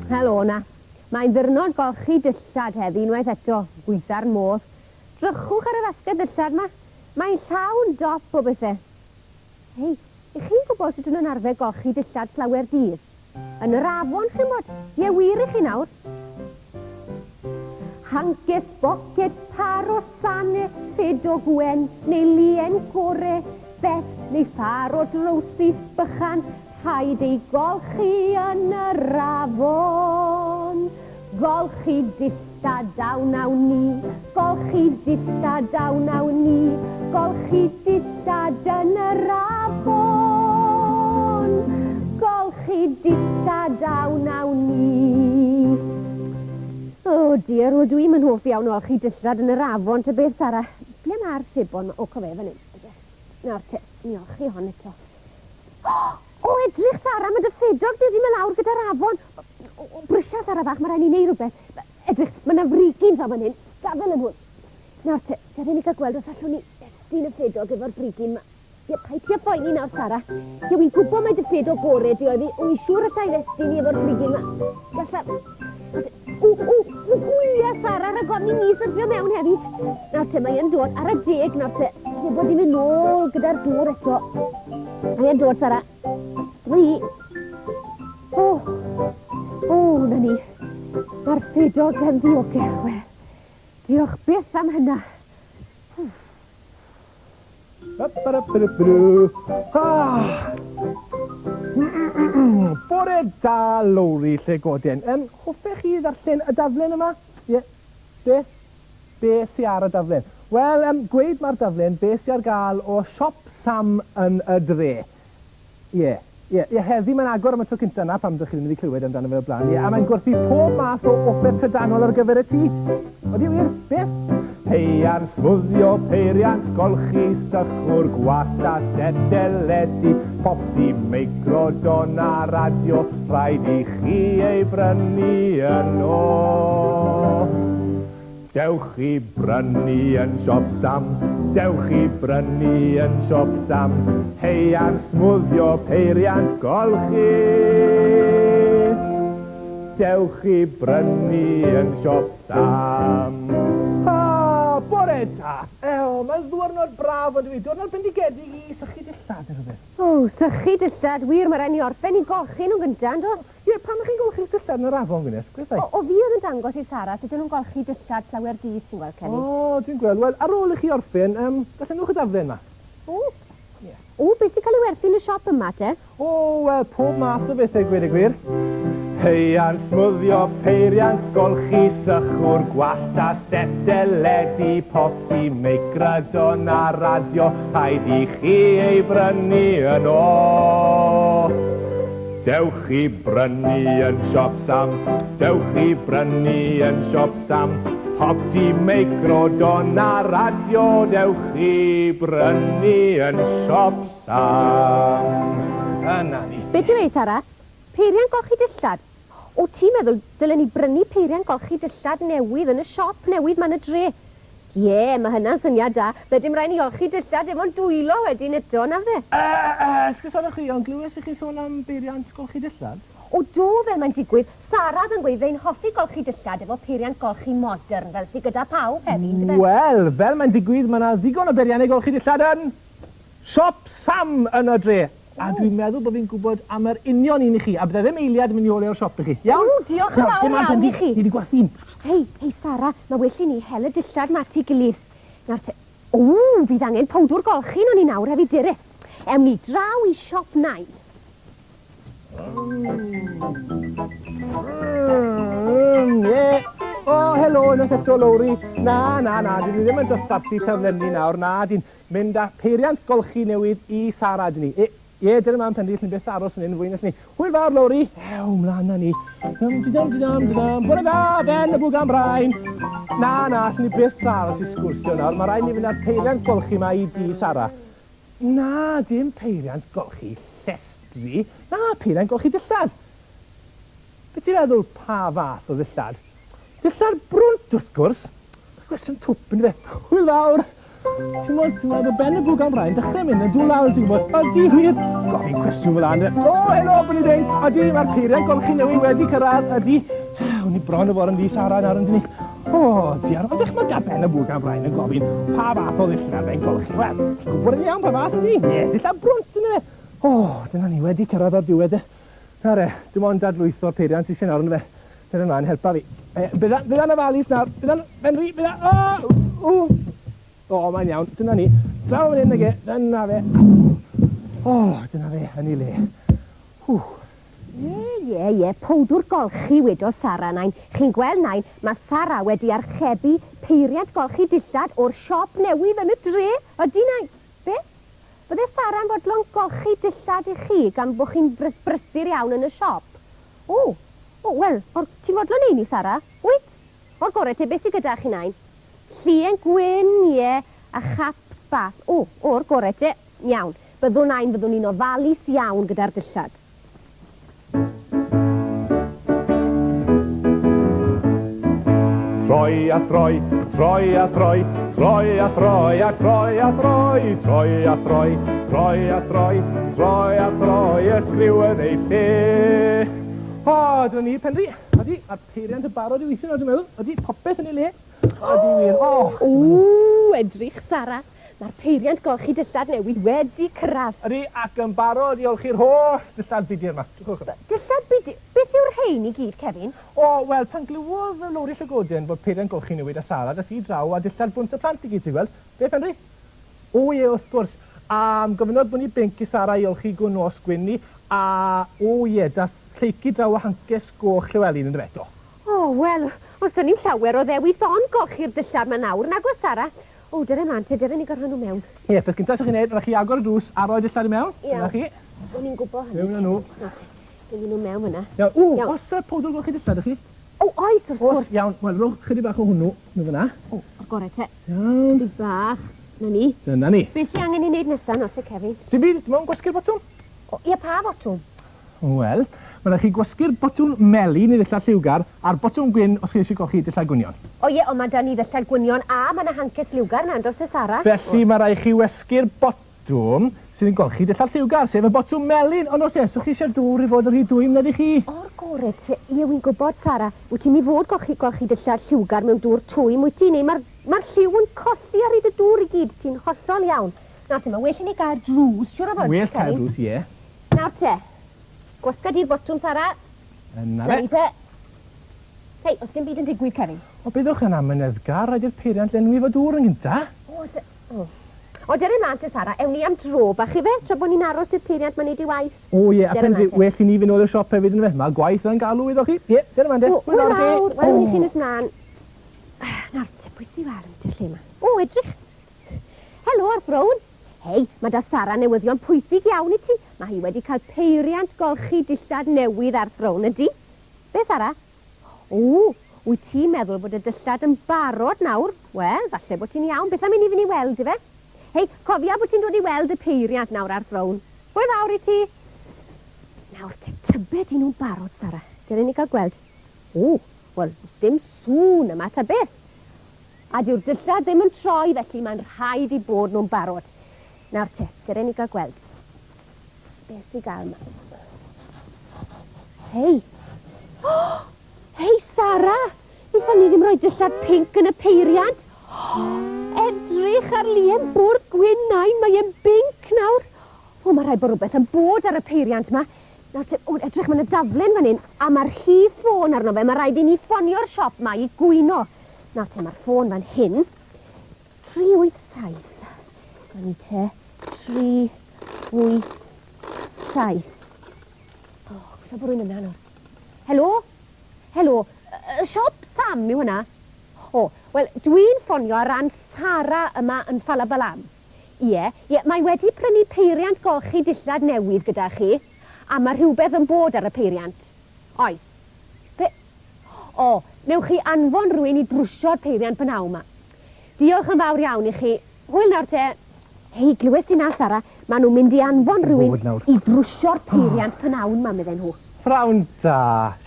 Helo 'na. Mae'n ddiwrnod golchi dillad heddi unwaith eto, gweitha'r modd. Drychwch ar y fasged ddillad 'ma. Mae'n llawn dop o bethe. Hei, 'ych chi'n gwybod sut 'dyn nhw'n arfer golchi dillad slawer dydd? Yn yr afon, chimod. Ie, wir i chi nawr. Hances, boced, par o sane, ffedog wen, neu lien gore, fest neu phâr o drowsus bychan, rhaid eu golchi yn yr afon. Golchi dillad a wnawn ni, golchi dillad a wnawn ni, golchi dillad yn yr afon. Golchi dillad a wnawn ni. O dear, wel dwi'm yn hoff iawn o olchi dillad yn yr afon ta beth Sara. Ble ma'r sebon 'ma? O, co fe, fan 'yn. Nawr te, mi olchi hon eto. O, edrych Sara, mae dy ffedog di wedi mynd lawr gyda'r afon. O, o, brysia Sara fach, mae rhaid ni wneud rhywbeth. Edrych, mae yna frigyn draw fan hyn. Gafel yn hwn. Nawr te, gad i ni gael gweld os allwn ni estyn y ffedog efo'r brigyn 'ma. Ie, paid ti â phoeni nawr, Sara. Ie, wi'n gwybod mai dy ffedog gore di oedd hi, ond wi'n siŵr allai estyn i efo'r brigyn 'ma. Gallaf. O, o, o, gwylia, Sara, rhag ofn i ni syrthio mewn hefyd. Nawr te, mae e'n dod ar y deg nawr te. Lle bod i'n mynd nôl gyda'r dŵr eto. Mae e'n dod, Sara. Dyma hi. O, o, na ni. Mae'r ffedog yn ddiogel, wel. Diolch byth am hynna. Ah! Bore da, Lowri Llegoden. Um, hoffech chi ddarllen y daflen yma? Ie. Yeah. Beth? Beth sy ar y daflen? Wel, um, gweud mae'r daflen beth sy ar gael o siop Sam yn y dre. Ie. Ie, ie, heddi mae'n agor am y tro cynta 'na pam dych chi ddim wedi clywed amdano fe o'r blaen. Ie, a mae'n gwerthu pob math o offer trydanol ar gyfer y tŷ. Odi wir? Beth? Peian smwddio, peiriant golchi, sychwr gwallt a set deledu, popty, meicrodon a radio, rhaid i chi ei brynu yno. Dewch i brynu yn siop Sam, dewch i brynu yn siop Sam, Haearn smwddio, peiriant golchi. Dewch i brynu yn siop Sam. Ha! Bore da! O, mae'n ddiwrnod braf on'd yw 'i? Diwrnod bendigedig i sychu dillad neu rhywbeth. O, sychu dillad, wir, mae rhaid ni orffen i golchi nhw'n gynta, yn does? Ie, pam ych chi'n golchi'ch dillad yn yr afon, Gwyneth? Gwed O, o fi oedd yn dangos i Sara sut o'n nhw'n golchi dillad slawer dydd, ti'n gweld, Kenny. O, dwi'n gweld. Wel, ar ôl i chi orffen, yym, darllenwch y daflen 'ma. O. Ie. O, beth sy'n cael ei werthu yn y siop yma, te? O, wel, pob math o bethau, gweud y gwir. Haearn smwddio, peiriant golchi, sychwr gwallt a set deledu, popty, meicrodon a radio, rhaid i chi ei brynu yno. Dewch i brynu yn siop Sam, dewch i brynu yn siop Sam, Popty Meicrodon a radio, dewch i brynu yn siop Sam. Yna ni. Be ti'n weud, Sara? Peiriant golchi dillad? O ti'n meddwl dylen ni brynu peiriant golchi dillad newydd yn y siop newydd 'ma yn y dre? Ie, mae hynna'n syniad da. Fydde dim rhaid ni olchi dillad efo'n dwylo wedyn eto, na fydde? Yy, yy, esgusodwch chi, ond glywes i chi sôn am beiriant golchi dillad? O do, fel mae'n digwydd, Sara oedd yn gweud fydde hi'n hoffi golchi dillad efo peiriant golchi modern, fel sy gyda phawb heddi, yndyfe? Wel, fel mae'n digwydd, mae 'na ddigon o beiriannau golchi dillad yn siop Sam yn y dre! A dwi'n meddwl bod fi'n gwybod am yr union un i chi, a bydda i ddim eiliad yn mynd i ôl e o'r siop i chi. Iawn? O, diolch yn fawr iawn i chi. Ni 'di gwerthu un. Hei, hei Sara, mae well i ni hel y dillad 'ma at ei gilydd. Nawr te, o, fydd angen powdwr golchi arnon ni nawr hefyd, dere. Ewn ni draw i siop Nain. Ie. O, helo, unwaith eto, Lowri. Na, na, na, dyn ni ddim yn dosbarthu taflenni nawr, na, dyn. Mynd â pheiriant golchi newydd i Sara ydyn ni. E. Ie, dyna mam Penri, allwn ni byth aros fan hyn fwy na ni. Hwyl fawr, Lowri! Ew, mlan â ni. Dum di dum di dum di dum. Bore da, Ben y bwgan brain! Na, na, allwn ni byth aros i sgwrsio nawr. Mae rhaid ni fynd â'r peiriant golchi 'ma i dŷ Sara. Na, dim peiriant golchi llestri. Na, peiriant golchi dillad. Be ti'n feddwl pa fath o ddillad? Dillad brwnt, wrth gwrs! Cwestiwn twp yndyfe? Hwyl fawr! Ti'n gwybod, ti'n gwybod, ben y bwgan brain dechrau mynd yn dwlal, ti'n gwybod? Ydy wir! Gofyn cwestiwn fel 'na, yndyfe? O, helo, Bonnie Ding! Ydy, mae'r peiriant golchi newydd wedi cyrraedd, ydy. O'n i bron o fod yn ddi Sara nawr, yndyn ni? O, diar, ond dychmyga ben y bwgan brain yn gofyn pa fath o ddillad mae'n golchi. Wel, ti'n gwybod yn iawn pa fath, yndi? Ie, dillad brwnt, yndyfe? O, dyna ni wedi cyrraedd o'r diwedd, de. Nawr e, dim ond dadlwytho'r peiriant sy eisiau nawr yndyfe? Dyna ymlaen, helpa fi. E, bydda, bydda'n ofalus nawr, bydda'n, Henry, bydda, o, o, o, mae'n iawn, dyna ni. Draw fan hyn ag e, dyna fe. O, dyna fe, yn ei le. Hw. Ie, ie, ie, powdwr golchi wedodd Sara, Nain. Chi'n gweld, Nain, mae Sara wedi archebu peiriant golchi dillad o'r siop newydd yn y dre. Ydy, Nain? Beth? Bydde Sara'n fodlon golchi dillad i chi gan bo chi'n brysur iawn yn y siop? O! O, wel, o'r, ti'n fodlon neud 'ny, Sara? Wyt? O'r gore te, be sy gyda chi, Nain? Llien gwyn, ie, a chap bath. O, o'r gore te. Iawn. Byddwn, Nain, byddwn ni'n ofalus iawn gyda'r dillad. Troi a throi, troi a throi, troi a throi a troi a throi, troi a throi, troi a throi, troi a throi, y sgriw yn ei lle. O, dyna ni, Penri. Ydy, a'r peiriant yn barod i weithio nawr, dwi'n meddwl. Ydy, popeth yn ei le. Ydy wir. O! Ww, edrych, Sara. Mae'r peiriant golchi dillad newydd wedi cyrraedd. Ydy, ac yn barod i olchi'r holl ddillad budur 'ma. Drychwch. Dillad budur? Beth yw'r rhein i gyd, Kevin? O, wel, pan glywodd Lowri Llygoden bod peiriant golchi newydd 'da Sara, dath hi draw â dillad brwnt y plant i gyd, ti'n gweld. Beth, Henry? O ie, wrth gwrs. A gofynnodd bod ni binc i Sara i olchi gwn nos gwyn ni, a, o ie, dath Lleucu draw â hances goch Llewelyn, yndyfe? Do. O, wel, oes 'da ni'm llawer o ddewis ond golchi'r dillad 'ma nawr, nag oes, Sara? O, dere mlan te, dere ni gael rhoi nhw mewn. Ie, peth gynta 'sa chi'n neud, rhaid chi agor y drws a rhoi dillad i mewn. Iawn. Dyna chi. O'n i'n gwybod hynny. Mewn â nhw. Nawr te, dynnu nhw mewn fyna. Iawn. O, Iawn. oes yy powdr golchi dillad 'da chi? O, oes, wrth gwrs. Oes, iawn. Wel, rhowch chydig bach o hwnnw mewn fyna. O, o'r gore te. Iawn. Chydig bach. 'Na ni. Dyna ni. Beth sy angen ei wneud nesa nawr te, Kevin? Dim byd, dim ond gwasgu'r botwm. O, ie, pa fotwm? Wel, ma' raid chi gwasgu'r botwm melyn i ddillad lliwgar a'r botwm gwyn os chi eisiau golchi dillad gwynion. O ie, ond ma' 'da ni ddillad gwynion a ma' 'na hances liwgar 'na, yndos e Sara? Felly ma' raid chi wesgu'r botwm sydd yn golchi dillad lliwgar, sef y botwm melyn, ond os e, so chi eisiau'r dŵr i fod yn rhy dwym, nag ych chi? O'r gore te, ie wi'n gwybod Sara, wyt ti'n mynd i fod golchi golchi dillad lliwgar mewn dŵr twym wyt ti, neu ma'r ma'r lliw yn colli ar hyd y dŵr i gyd, ti'n hollol iawn. Nawr te, ma' well i ni gau'r drws, siŵr o fod, Well cau'r drws, ie. Nawr te. Gwasga di'r botwm, Sara. Yna fe. 'Na ni te. Hei, o's dim byd yn digwydd, Kevin. O, byddwch yn amyneddgar, rhaid i'r peiriant lenwi efo dŵr yn gynta. O, o's e? O. O, dere mlan te, Sara, ewn ni am dro bach ife, tra bo ni'n aros i'r peiriant 'ma neud ei waith. O ie, a Dere pen mlan dwi, te. well i ni fynd nôl i'r siop hefyd yndyfe? Mae gwaith yn galw iddo chi. Ie, dere mlan te. O, Hwyl hwyl fawr i chi. fawr, welwn ni chi nes mlan. Nawr te, pwy sy wal yn y lle 'ma? O, edrych! Helo, Arth Brown! Hei, mae 'da Sara newyddion pwysig iawn i ti. Mae hi wedi cael peiriant golchi dillad newydd, Arth Brown, ydy? Be, Sara? O, wyt ti'n meddwl bod y dillad yn barod nawr? Wel, falle bod ti'n iawn. Beth am i ni fynd i weld, ife? Hei, cofia bod ti'n dod i weld y peiriant nawr, Arth Brown. Hwyl fawr i ti! Nawr te, tybed y'n nhw'n barod, Sara? Dere ni gael gweld. O, wel, does dim sŵn yma ta beth. A dyw'r dillad ddim yn troi felly mae'n rhaid eu bod nhw'n barod. Nawr te, dere ni gael gweld beth sy'n gael yma. Hei! Hei, Sara! Wnaethon ni ddim rhoi dillad pinc yn y peiriant. Edrych ar lien bwrdd gwyn nain, mae e'n binc nawr. O, mae rhaid bod rhywbeth yn bod ar y peiriant 'ma. Nawr te, o, edrych, mae 'na daflen fan hyn, a mae'r rhif ffôn arno fe. Mae rhaid i ni ffonio'r siop 'ma i gwyno. Nawr te, mae'r ffôn fan hyn. 387. Na ni te. 387. O, gobeithio bod rhywun yna nawr. Helo? Helo? Y siop Sam yw hwnna? O, wel, dwi'n ffonio ar ran Sara yma yn Ffalabalam. Ie, ie, mae wedi prynu peiriant golchi dillad newydd gyda chi, a mae rhywbeth yn bod ar y peiriant. Oes. Be? O, newch chi anfon rhywun i drwsio'r peiriant b'nawn 'ma. Diolch yn fawr iawn i chi. Hwyl nawr te. Hei, glywes di 'na, Sara? Maen nhw'n mynd i anfon rhywun i drwsio'r peiriant p'nawn 'ma, medden nhw. P'nawn da.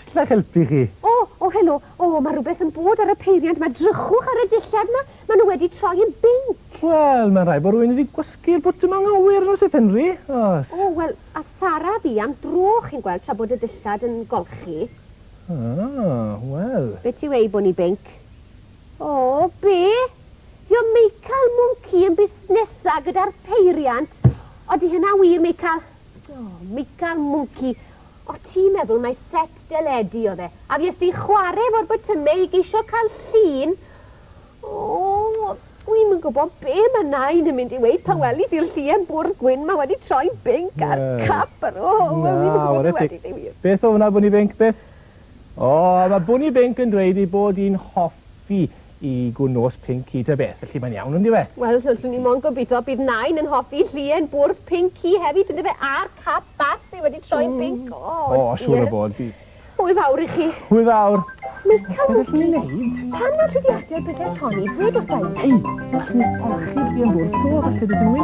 Sut alla i helpu chi? O, o, helo. O, mae rhywbeth yn bod ar y peiriant 'ma. Drychwch ar y dillad 'ma. Maen nhw wedi troi yn binc. Wel, mae'n rhaid bod rhywun wedi gwasgu'r botwm anghywir, yn oes e, Penri? Oes. O, wel, a Sara fi am dro, chi'n gweld, tra bod y dillad yn golchi. Ah, wel. Be ti weu bod ni binc? O, be? Dio Meical Mwnci yn busnesa gyda'r peiriant? Odi hynna wir, Meical? O, Meical Mwnci. O ti'n meddwl mai set deledu oedd e? A fues ti'n chwarae efo'r botyme i geisio cael llun? O, wi'm yn gwybod be mae Nain yn mynd i weud pan weli di'r llien bwrdd gwyn 'ma wedi troi'n binc a'r cap a'r... O, wel, wi'm yn gwybod be wedi di wir. Beth oedd hwnna, Bwni Binc, beth? O, mae Bwni Binc yn dweud ei bod hi'n hoffi i gwn nos pinc hi ta beth, felly mae'n iawn on'd yw e? Wel, allwn ni mond gobeithio bydd Nain yn hoffi llien bwrdd pinc hi hefyd, yndyfe? A'r cap bach sy wedi troi'n binc. O, O, siŵr o fod, bydd. Hwyl fawr i chi. Hwyl fawr. Meical Beth allwn ni wneud? Pam nad ti 'di adael pethau rhoni? Dweud wrtha i. Hei, allwn ni olchi'r llien bwrdd 'to, falle bydd yn well.